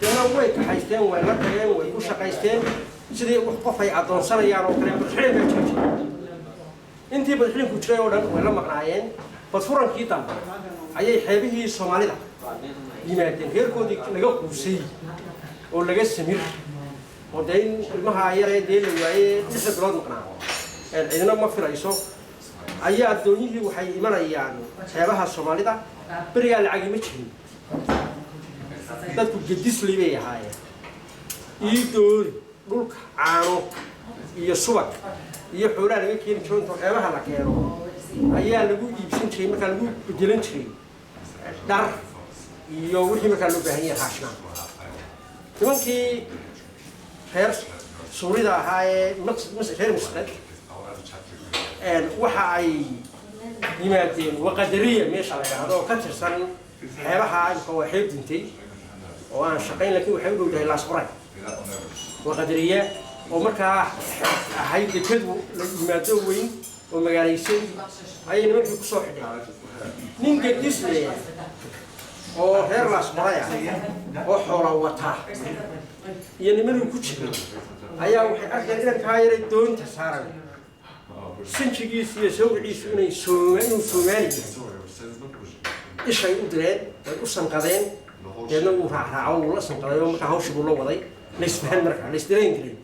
Deedna way kaxaysteen, way la tageen, way ku shaqaysteen sidii qof ay addoonsanayaan oo kale. Badxidhin baa jiri jiray. Intii badxidhinku jiray oo dhan way la maqnaayeen. Badfurankii dambe ayay xeebihii Soomaalida yimaadeen, reerkoodii laga quusay oo laga samir oo dee in ilmaha yaree dee la waaye 6 bilood maqnaa cidina ma filayso, ayaa doonyihii waxay imanayaan xeebaha Soomaalida. Berigaa lacagi ma jirin, dadku gedisley bay ahaayeen. Iidoori dhulka caano iyo subag iyo xoolaha laga keeni jiro inta xeebaha la keeno ayaa lagu iibsan jiray, markaa lagu bedelan jiray dhar iyo wixii markaa loo baahan yahay, raashinaa. Nimankii reer Suurida ahaa ee reer Masqad waxa ay yimaadeen Waqadariya, meesha la yidhaahdo oo ka tirsan xeebaha. Imka waa xeeb dintay oo aan shaqayn, laakiin waxay u dhow tahay Laasqoray. Waqadariya oo markaa ahayd dekadu la yimaado weyn oo magaalaysan ayay nimankii kusoo xidheen. Nin gedisle oo reer Laasqoray ah oo xoola wata iyo nimanuu ku jiray ayaa waxay arkeen inankaa yaray doonta saaran sinjigiisu iyo sawriciisu inay inuu Soomaali yahay. Ishay u direen, way u sanqadeen. Deedna wuu raacraaco, wuu la sanqaday oo markaa hawshii buu la waday. Laysfahan markaa, laysdirayn jiray.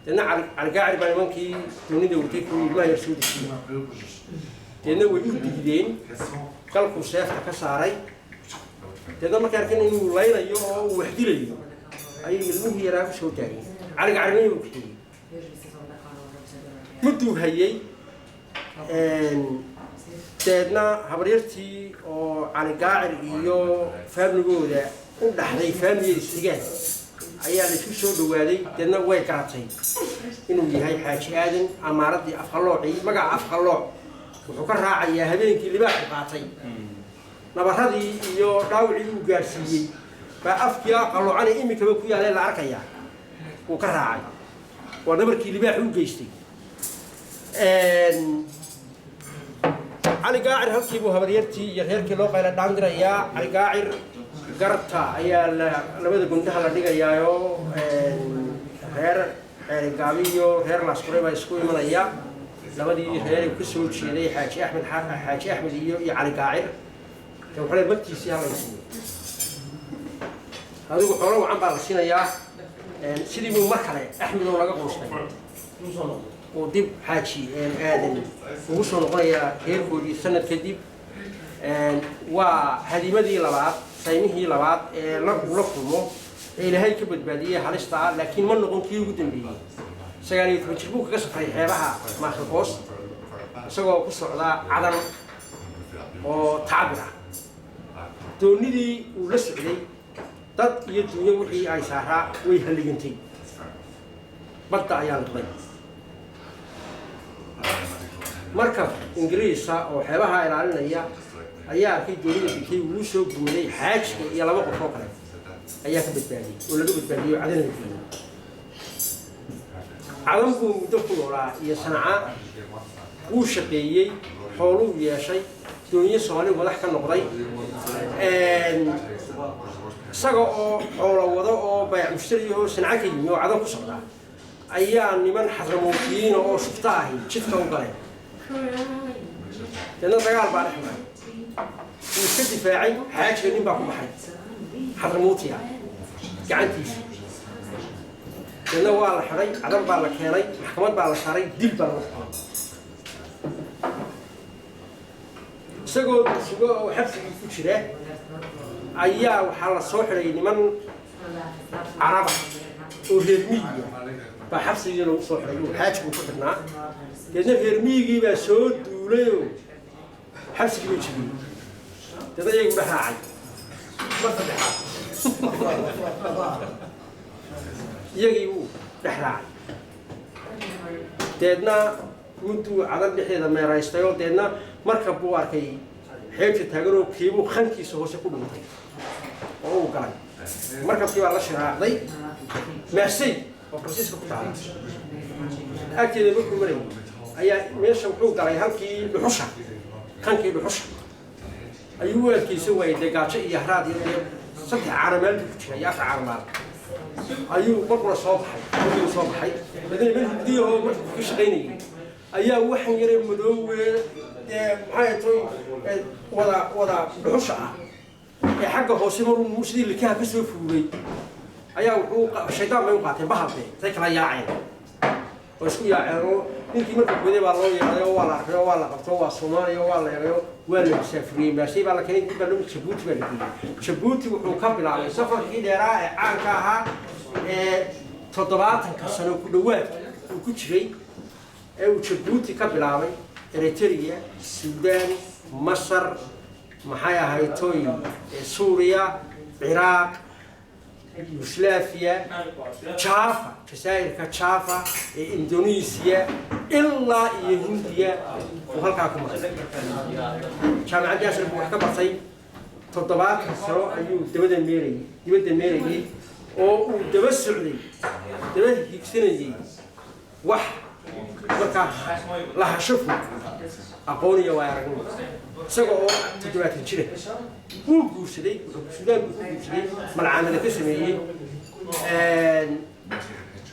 Deedna Caligaacir baa nimankii doonida watay kuwii ilmaha yar soo dejiyey. Deedna way u diideen, galkuu seefta ka saaray. Deedna markay arkeen inuu laynayo oo uu wax dilayo ayay ilmihii yaraa ku soo taageen. Caligacarnimay uu kaxeeyey, mudduu hayey. Deedna habaryartii oo Caligaacir iyo faamligooda u dhaxday, faamligeeda isxigaan, ayaa la isku soo dhawaaday. Deedna way garatay inuu yahay Xaaji Aadan amaaradii Afqaloocii. Magaca Afqalooc wuxuu ka raacayaa habeenkii libaaxu qaatay, nabaradii iyo dhaawicii uu gaadhsiiyey baa afkii qaloocanay imikaba ku yaalee la arkayaa wuu ka raacay. Waa nabarkii libaaxu u geystay. Cali Gaacir halkii buu habaryartii iyo reerkii loo qayla dhaandirayaa. Cali Gaacir garta ayaa la labada gundaha la dhigayaayo. Reer Ceerigaabi iyo reer Laasquray baa isku imanaya, labadii reer ka soo jeeday Xaaji Axmed, Xaaji Axmed iyo Cali Gaacir. De wuxuu leeyahay magtiisii hala siiyo, adigu xoolo wacan baa la siinayaa. Sidii buu mar kale Axmed oo laga quustay uu dib Xaaji Aadan ugu soo noqonayaa reerkoodii sanad kadib. Waa hadimadii labaad, saymihii labaad ee uu la kulmo ee Ilaahay ka badbaadiyey halista ah, laakiin ma noqon kii ugu dambeeyey. 19 jir buu kaga safray xeebaha Maakhirkoos isagoo ku socdaa Cadan oo tacabir ah. Doonidii uu la socday, dad iyo dunyo wixii ay saaraa way halligantay, badda ayaa liqday. Markab Ingiriisa oo xeebaha ilaalinaya ayaa arkay doonida dintay, wuu soo guuray. Xaajiga iyo laba qof oo kale ayaa ka badbaadiyey oo laga badbaadiyey oo Cadan la geeyey. Cadan buu muddo ku noolaa iyo Sanca. Wuu shaqeeyey, xooluu yeeshay, doonyo Soomaaligu madax ka noqday. Isaga oo xoolo wado oo bayac mushtari oo Sanca ka yimi oo Cadan ku socdaa ayaa niman Xadramuutiyiina oo shufto ahi jidka u galeen. Deedna dagaal baa dhex maray, wuu iska difaacay xaajiga. Nin baa ku baxay Xadramuuti ah gacantiisa. Deedna waa la xidhay, Cadan baa la keenay, maxkamad baa la saaray, dil baa lagu xukumay. Isagoo sugo oo xabsigii ku jira ayaa waxaa la soo xidhay niman Caraba oo reer miyiga baa xabsigii lagu soo xidhay uu xaajigu ku xidhnaa. Deedna reer miyigii baa soo duulayoo xabsigii bay jibiyey. Deedna iyagu dhex raacay mar saddexaad, iyagii wuu dhex raacay. Deedna mudduu Cadan dhexdeeda meeraystay oo deedna markab buu arkay xeebta taaganoo kiibuu khankiisa hoose ku dhuntay oo uu galay. Markabkii baa la shiraacday Marsey oo Faransiiska ku taala agteeda. Markuu marayay ayaa meesha wuxuu galay halkii dhuxusha, kankii dhuxusha ayuu u adkeysan waayey. Dee gaajo iyo haraad iyo dee 3 caanamaal buu ku jiray iyo 4 caanamaal ayuu markuna soo baxay. Markuu soo baxay badana meel hindiyahoo markuu ka shaqaynayay ayaa waxan yaray madoowe dee maxay toy wada dhuxusha ah ee xagga hoose maruu sidii likaha ka soo fuuray ayaa wuxuu shaydaan bay u qaateen bahalkee say kala yaaceen oo isku yaaceen oo ninkii markuu goday baa loo yeeday oo waa la arkay oo waa la qabto, waa Soomaaliya, waa la yeeday, waa la musaafiriyey, maashay baa la keenay, dib baa loo Jabuuti baa la geeyey. Jabuuti wuxuu ka bilaabay safarkii dheeraa ee caanka ahaa ee 70 sano ku dhowaad uu ku jiray ee uu Jabuuti ka bilaabay, Eritrea, Suudaan, Masar, maxay ahayd toy, Suuriya, Ciraaq, Yugoslaafiya, Jaafa, Jazaa'irka Jaafa ee Indonesia ilaa iyo Hindiya uu halkaa ku maray. Jaamacadda Ashraf buu wax ka bartay. 70 sano ayuu dabada meerayay, dibadda meerayay oo uu daba socday, daba higsanayay wax markaa lahasho fog, aqoon iyo waay aragnimo. Isaga oo 70 jira wuu guursaday. Wuxuu Suudaan buu ku guursaday, malcaamada ka sameeyey.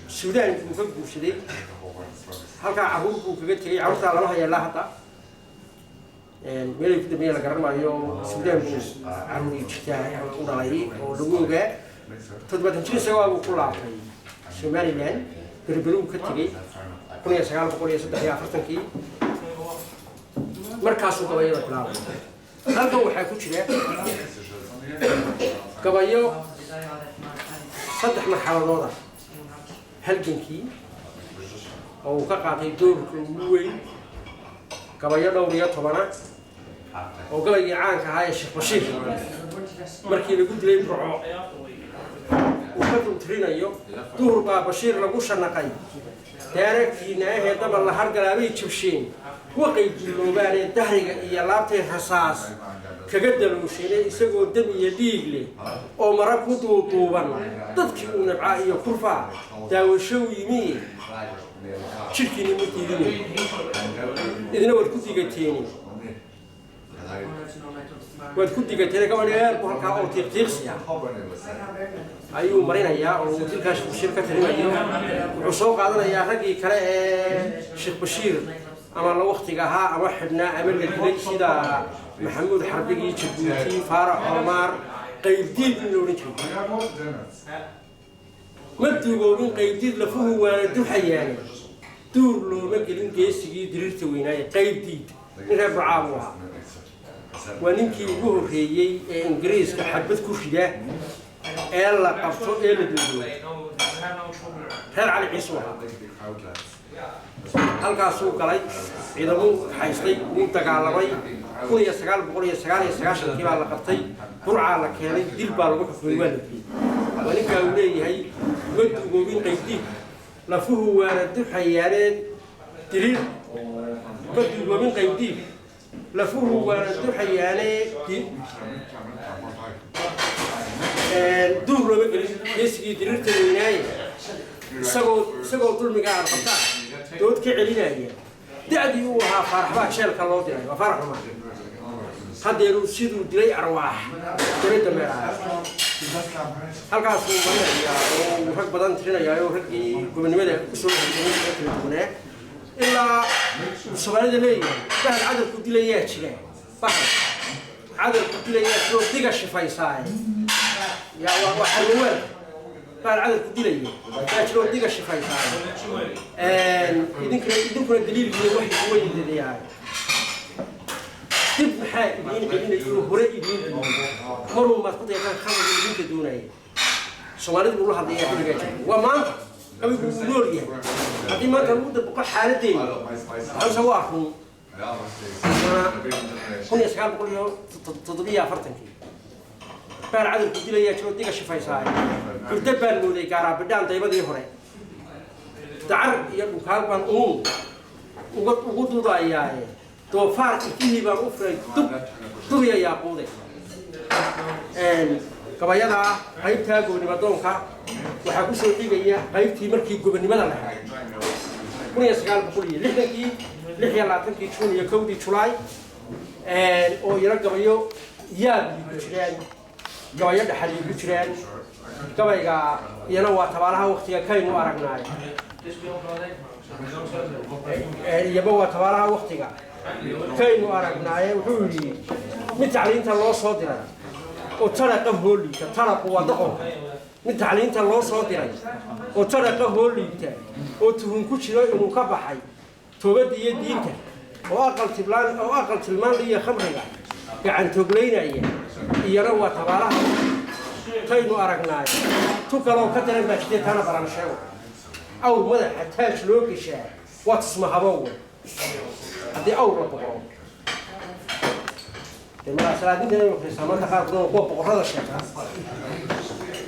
Suudaan buu ka guursaday, halkaa carruur buu kaga tegey. Carruurtaa lama hayaa ilaa hadda, meelay ku dambeeya la garan maayo. Suudaan buu carruur jirtaa u dhalay oo lagu ogaa. 70 jir isagoo buu ku laabtay Somaliland, Berberuu ka tegey 1943-kii. Markaasuu gabayada bilaabay. Halkan waxaa ku jira gabayo 3 marxaladood ah: halgankii oo uu ka qaatay doorka ugu weyn, gabayo dhowr iyo tobana oo gabaygii caanka ahaa ee Sheekh Bashiir markii lagu dilay Burco uu ka dultirinayo: duhur baa Bashiir lagu shanaqay, daaragtiina ahee dabal la hargalaabay jabsheen, waqay dulloobaanee dahriga iyo laabtay rasaas kaga daloosheenee, isagoo dam iyo dhiig leh oo mara ku duuduuban dadkii uu nabcaa iyo kurfaa daawasho u yimi, jidhkiina ma diidine idina waad ku digateeni, waad ku digateen. Gabadh dheer buu halkaa oo tiiqtiiqsi ah ayuu marinayaa oo uu tilkaa Sheekh Bashiir ka tirinayo. Wuxuu soo qaadanayaa raggii kale ee Sheekh Bashiir ama la waktiga ahaa ama xidhnaa ama la dilay, sida Maxamuud Xarbigii Jabuuti, Faarax Oomaar, Qaybdiid in la odhan jiray. Ma duugoobin Qaybdiid, lafuhu waana duxayaane, duur looma gelin geesigii diriirta weynaaye. Qaybdiid nin reer Burcaa buu ahaa. Waa ninkii ugu horreeyey ee Ingiriiska xabad ku rida ee la qabto ee la duuduo. Reer Cali Ciise ahaa. Halkaasuu galay, ciidamuu haystay, wuu dagaalamay. 1999-kii baa la qabtay, Burcaa la keenay, dil baa lagu xukumay, waa la dilay. Waa ninkaa uu leeyahay ma duugoobin Qaybdiid, lafuhu waana duxayaaneed diriir. Ma duugoobin Qaybdiid, lafuhu waana duxayaanee duur looma gelin geesigii diriirta weynaaye, isagoo dulmiga aad qabtaan dood ka celinaya. Da'dii uu ahaa Faarax baa jeelka loo diray. Waa Faarax Cumar. Haddeeruu siduu dilay arwaax daba dameeraha. Halkaasuu marinayaa oo uu rag badan tirinayaa oo raggii gobonimada usoo halgamay ee kala duwanaa, ilaa uu Soomaalida leeyahay bahal cadalku dilayaa jira, bahal cadalku dilayaa jira oo diga shifaysaaye. Yaa waa xarwaweel. Bahal cadalku dilaya yaa jira oo diga shifaysaaye, idinkuna daliilkiina waxay kuwa yahay. Dib maxaa idiin celinayo, hore idiin diiday? Maruu maad ku dayaqaan khalqiga idinka doonaya. Soomaalidu buu la hadlayaa xilligaa jira. Waa maanta qabigu wuu nool yahay. Haddii maanta lagu dabaqo xaaladeena hawse waa run. 1947-kii baal cadalku dilayaa jiro diga shifaysaaye, hurdo baan mooday gaaraabidhaan daymadii hore, dacar iyo dhukaal baan uun ugu dudayaaye, doofaar ilkihii baan u furay dub duriya yaaquude. Gabayadaa qaybtaa gobonimo doonka waxaa ku soo xigaya qaybtii markii gobonimada la helay 1960-kii, 26-kii Juun iyo 1-dii Julaay, oo yaro gabayo yaab ku jiraan. Gabayo dhexalii ku jiraan. Gabayga iyana waa tabaalaha waktiga kaynu aragnaay, iyaba waa tabaalaha waktiga kaynu aragnaaye. Wuxuu yidhi: mid tacliinta loo soo diray oo taraqa hooliita. Taraqu waa doqonka. Mid tacliinta loo soo diray oo taraqa hooliita oo tuhun ku jiro inuu ka baxay toobadda iyo diinta, oo aqal tiblaan oo aqal tilmaan iyo khamriga gacan toglaynaya, iyana waa tabaalaha kaynu aragnaay. Tu kaloo ka daran baa jirtay, taana baran sheego. Awr madaxa taaj loo geshaa waa tusma haboowe. Haddii awr la boqoro, dee malaa salaadinta inay khusaysaa maanta qaar badan oo kuwa boqorrada sheegta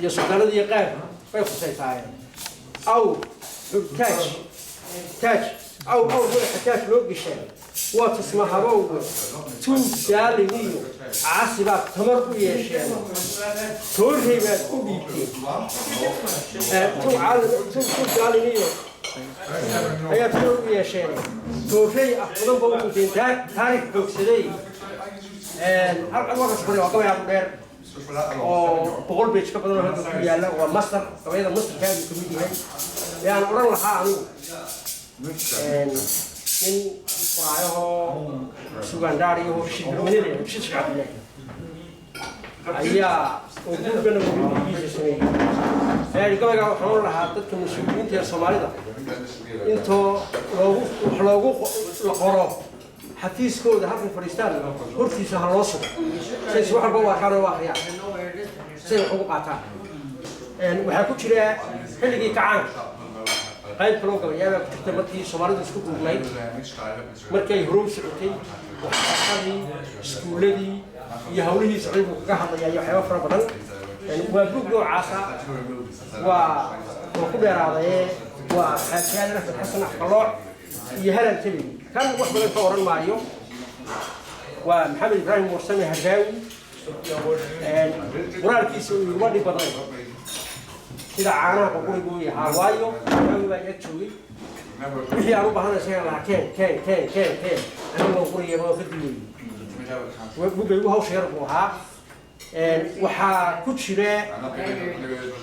iyo sultaanada iyo qaar bay khusaysaayeen. Awr taaj taaj awr madaxa taaj loo geshaa waa tusma haboowe. Tuug daalin iyo caasi baad tamar u yeesheen, toorrey baad u dhiibteen. Tuug daalin iyo ayaa tamar u yeesheen, toorrey af badan ba u dhinteen, taarikh xoogsaday. Halkan waa waa gabay aad u dheer oo 100 page ka badan oo halkan ku yaalla. Waa master, gabayada masterka ayuu kamid yahay ee aan odhan lahaa anigu. Nin qoraayahoo sugaandhaariyahoo shidminile Rashid Sheekh Cabdillahi ayaa oo buuggana buugiisa sameeyey ayaa gabaygaa waxaan odhan lahaa dadka mas-uuliyiinta ee Soomaalida intoo loogu wax loogu la qoro xafiiskooda halkay fadhiistaan hortiisa ha loo sugo, say wax walba u arkaan oo u akhriyaan, say wax ugu qaataan. Waxaa ku jira xilligii kacaanka qayb kaloo gabayaabaa ku jirta, markii Soomaalidu isku duubnayd, markii ay horow socotay, waxbarashadii, iskuulladii iyo hawlihii socday buu kaga hadlayaa iyo waxyaaba fara badan. Waa buug noocaasa. Waa ku dheeraadaye. Waa Xaaji Aadan Axmed Xasan Afqalooc iyo Halan Tebey. Kan wax badan ka oran maayo. Waa Maxamed Ibraahim Warsame Haraawi. Qoraalkiisa uu iguma dhib badnayn, sida caanaha qurquri buu yahaa, waayo Haraawi baa ag joogay. Wixii aan u baahanay isaga lahaa: "Keen, keen, keen, keen, keen." Anigu waan qoraya, waan ka duwayay. Buggay ugu hawsha yar buu ahaa. Waxaa ku jira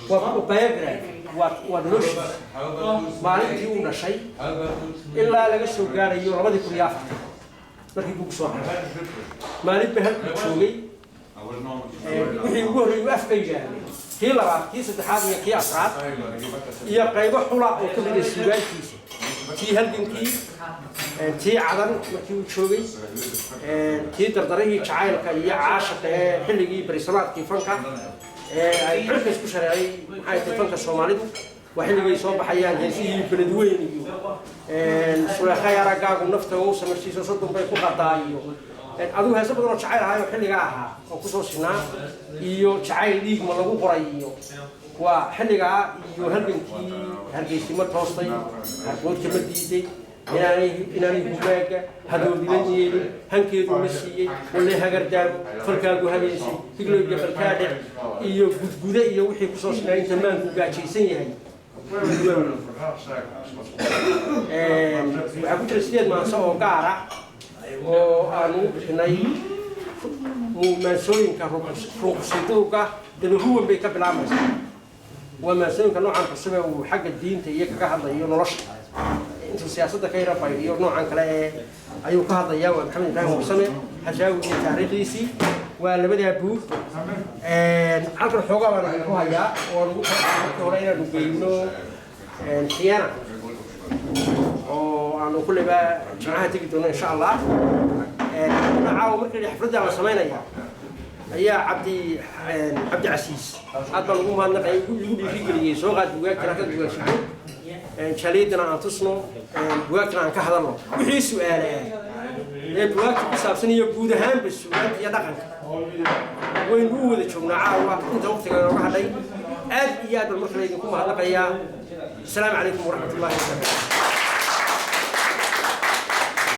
waa biography, waa noloshiisa maalintii uu dhashay ilaa laga soo gaarayo 2004 markii bugu soo baxay, maalin ba halkuu joogay, wixii ugu horreeyay uu afka yidhaahday, kii labaad, kii saddexaad iyo kii afraad, iyo qaybo xula oo ka mid ah suugaantiisa, tii halgankii, tii Cadan markii uu joogay, tii dardarihii jacaylka iyo caashaqa ee xilligii barisamaadkii fanka ee ay cirka isku shareecay. Maxay tahay fanka Soomaalidu? Waa xilligay soo baxayaan heesihii Beledweyn iyo Suleekhay araggaagu nafta u samarsiiso, 30 bay ku qadaa, iyo adigu heeso badan oo jacayl ahaayoo xilligaa ahaa oo kusoo sinaa, iyo jacayl dhiigma lagu qoray, iyo waa xilligaa iyo halgankii Hargeysimo toostay, hargoodka ma diiday, inaanay humaaga hadoodilan yeelin, hankeedu ma siiyey, walle hagardaamo falkaagu habeensay, higlowga balkaadhic iyo gudgude iyo wixii kusoo sinaa inta maanku gaajaysan yahay. Waxaa ku jira sideed maanso oo gaara oo aanu u bixinay maansooyinka ruuqsiduuga dabahuwan bay ka bilaabmaysaa. Waa maansooyinka noocan cusub ee uu xagga diinta iyo kaga hadlayo nolosha, intuu siyaasadda ka yara faydiyo noocan kale ee ayuu ka hadlayaa. Waa Maxamed Ibraahim Warsame Xashaawi iyo taariikhdiisii. Waa labadaa buug. Halkan xoogaa baan idinku hayaa oo lagu markii hore inaanu geyno Xiyaana oo aanu kulleyba Jimcaha tegi doono, insha Allah. Caawa markii xafladda la samaynaya ayaa Cabdi Casiis aad baan ugu mahadnaqay, igu dhiirigeliyey: "Soo qaad bugaagtana, halkaad bugaagsido jaliidana aan tusno, bugaagtana aan ka hadalno." Wixii su-aale ah ee bugaagta ku saabsan iyo guud ahaanba suugaanta iyo dhaqanka waynu u wada joognaa caawa inta waqtiga inooga hadhay. Aad iyo aad baan markale idinku mahadnaqayaa. Asalaamu calaykum waraxmat ullahi wabarakaatu.